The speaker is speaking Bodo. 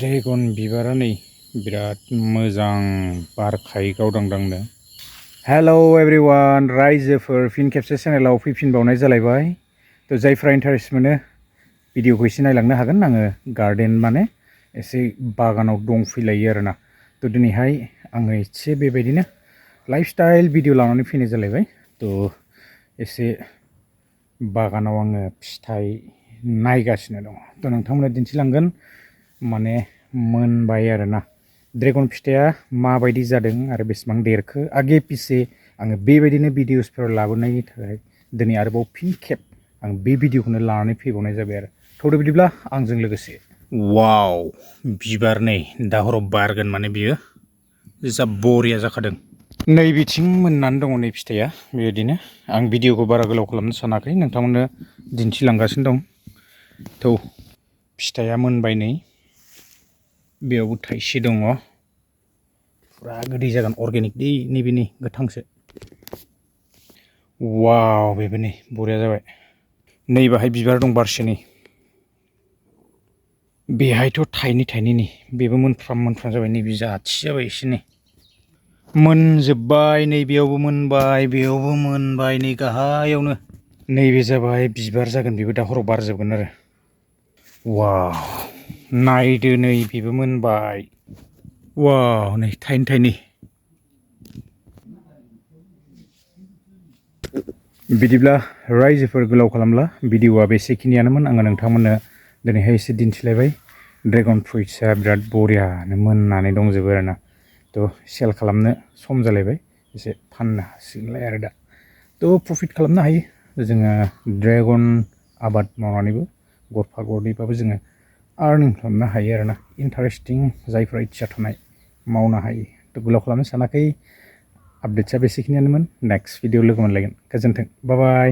ड्रेगन बिबारा नै बिराद मोजां बारखायो गावदांदांनो। हेलौ एवरीवन, रायजोफोर फिन खेबसे चेनेलाव फैफिनबावनाय जालायबाय। तो जायफ्रा इन्टारेस्ट मोनो भिडिअखौ एसे नायलांनो हागोन। आङो गार्डेन माने एसे बागानाव दंफैलायो आरोना। तो दिनैहाय आङो एसे बेबायदिनो लाइफस्टाइल भिडिअ लानानै फैनाय जालायबाय। तो एसे बागानाव आङो फिथाइ नायगासिनो दङ। तो नोंथांमोननो दिन्थिलांगोन माने मोनबाय आरोना ड्रेगन फिथाइया माबायदि जादों आरो बेसेबां देरखो आगे पिसे आङो बेबायदिनो भिडिअसफोर लाबोनायनि थाखाय दिनै आरोबाव फिन खेब आं बे भिडिअखौनो लानानै फैबावनाय जाबाय आरो। थौदो बिदिब्ला आंजों लोगोसे। वाव, बिबार नै दा हराव बारगोन माने बियो जा बरिया जाखादों। नै बिथिं मोननानै दङ नै फिथाइया बेबायदिनो। आं भिडिअखौ बारा गोलाव खालामनो सानाखै, नोंथांमोननो दिन्थिलांगासिनो दं। थौ फिथाइया मोनबाय नै, बेयावबो थाइसे दङ, फुरा गोदै जागोन, अर्गेनिक दै नैबे नै गोथांसो। वाव, बेबो नै बरिया जाबाय। नै बाहाय बिबार दं बारसे नै, बेहायथ' थाइनै नै, बेबो मोनफ्राम जाबाय, नैबे जाथि जाबाय एसे नै। मोनजोब्बाय, नै बेयावबो मोनबाय, बेयावबो मोनबाय, नै गाहायावनो नैबे जाबाय बिबार जागोन, बेबो दा हराव बारजोबगोन आरो। वाव, नायदो नै बेबो मोनबाय। वाव, नै थाइनै। बिदिब्ला रायजोफोर गोलाव खालामला, भिडिअआ बेसेखिनियानोमोन। आङो नोंथांमोननो दिनैहाय एसे दिन्थिलायबाय। ड्रेगन फ्रुइट्सआ बिराद बरियानो मोननानै दंजोबो आरोना। थ' सेल खालामनो सम जालायबाय, एसे फाननो हासिगोनलाय आरो दा। थ' प्रफिट खालामनो हायो जोङो ड्रेगन आबाद मावनानैबो, गरफा गरनैबाबो जोङो आर्निं खालामनो हायो आरोना। इन्टारेस्टिं, जायफ्रा इच्छा थानाय मावनो हायो। थ' गोलाव खालामनो सानाखै, आपडेट्सआ बेसेखिनियानोमोन। नेक्स्ट भिडिअ लोगो मोनलायगोन। गोजोन्थों, बाय बाय।